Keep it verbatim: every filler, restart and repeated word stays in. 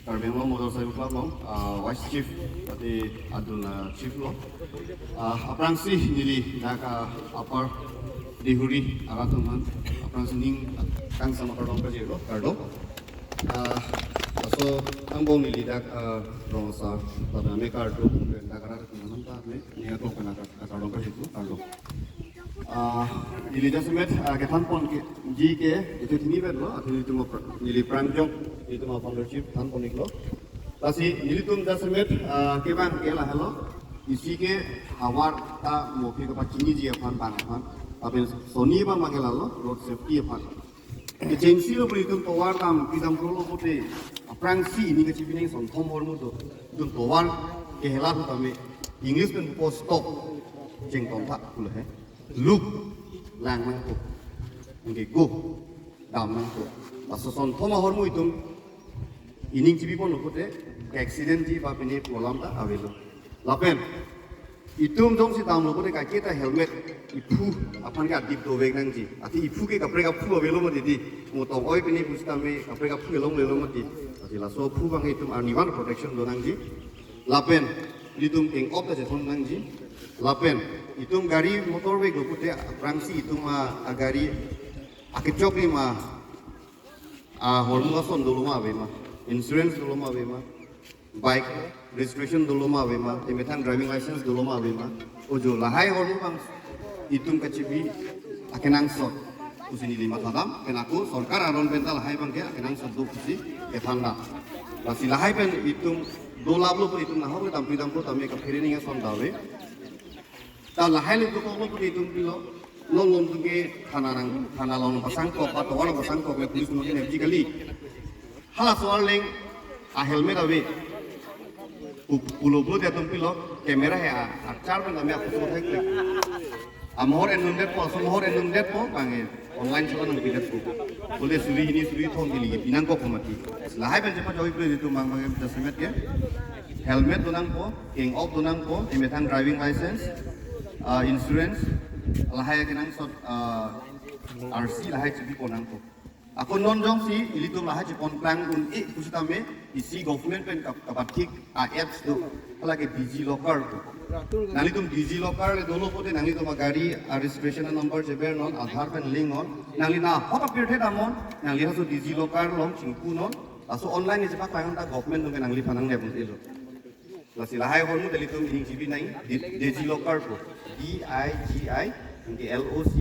Karbi Anglong Motorcycle Club along, ah, Vice Chief, ati adun, ah, Chief lo. Ah, aphrangsi neli dak, ah, Upper Deihori arat atum aphan, aphrangsi ning kangsam akardom pajirlo, kardom. Ah, laso angbong neli dak, ah, rong asar, pada me kardo, dak arat atum aphan ta me, ning ako kana akardom pajirlo, kardom. Ah, neli jasemet, ah, kethan ponji ke, itum hini vet lo, athe nelitum apr-, neli pranjong, nelitum a-founder chief than pon-iklo. Lasi nelitum jasemet, ah, kevang ke lahelo, isi ke havar ta mo aphi kapachiniji aphan bang aphan. Lapen soni abang ke lahelo, road safety aphan. Kechengsi lo pu itum tovar dam, pidam rolo pote, aphrangsi ining kachepi nangji sonthom ahormu do. Itum tovar kehela pu tame, English pen pupo stop, chengtong thak pu lo he. Luk, lang nangpo. Anke go, dam nangpo. Laso sonthom ahormu itum ining chepi ponlo pote, ke-accident ji ba pine pu alam ta avelo. Lapen itum jongsi damlo pote kaike ta helmet iphu aphan ke adip dovek nangji. Athe iphu ke kaprek aphu avelo mati di. Mo tong-oi pine pusitame kaprek aphu kelong lelo mati. Athe laso aphu abang itum arnivan protection do nangji. Lapen itum keng-op ta chethon nangji. Lapen itum gari motor veklo pote aphrangsi itum a, agari akechok ni ma, ahormu ason dolo ma ave ma, insurance dolo ma ave ma, bike registration dolo ma ave ma, emethang driving license dolo ma ave ma. Ojo lahai ahormu abang itum kachepi akenangsot pusi neli mathadam, pen ako sorkar aron pen ta lahai abang ke akenangsot do pusi kethan dam. Lasi lahai pen itum dolaplo pu itum nahok le tampri tampro tame kaphere ning ason ta ave. Ta lahai le dokoklo pu itum pilo. Non lom tum ke thana nang, thana along pasangkok, ba tovar along pasangkok le police nang nepji kali. Halaso arleng a-helmet ave. Pu-, pulo pulo dia tum pilo, camera he a, achar pen tame aphu thek thek. Amohor endun detpo, aso mohor endun detpo, bang e online chot nangpi detpo. Bole suri hini suri thom ili pinangkok mati. Lahai pen chepajoi pu itum bang bang jasemet ke. Helmet do nangpo, keng-op do nangpo, emethang driving license, ah, insurance, lahai akenangsot, ah, R C lahai chepi pon nangpo. Ako non jongsi ilitum lahai chepon plang un-e pusitame, isi government pen kap-, kapathik a-apps do, hala ke DigiLocker do. Nanglitum DigiLocker le dolo pote nanglitum agari a-registration number cheber non, Aadhaar pen link non, nangli nahok apirthe damnon, nangli laso DigiLocker along chingpu non, laso online ni chepak payon ta government atum ke nangliphan nangnep un-elo. Lasi lahai ahormu ta ilitum ining chepi nangji, Di-, DigiLocker pu. D I G I, anke L O C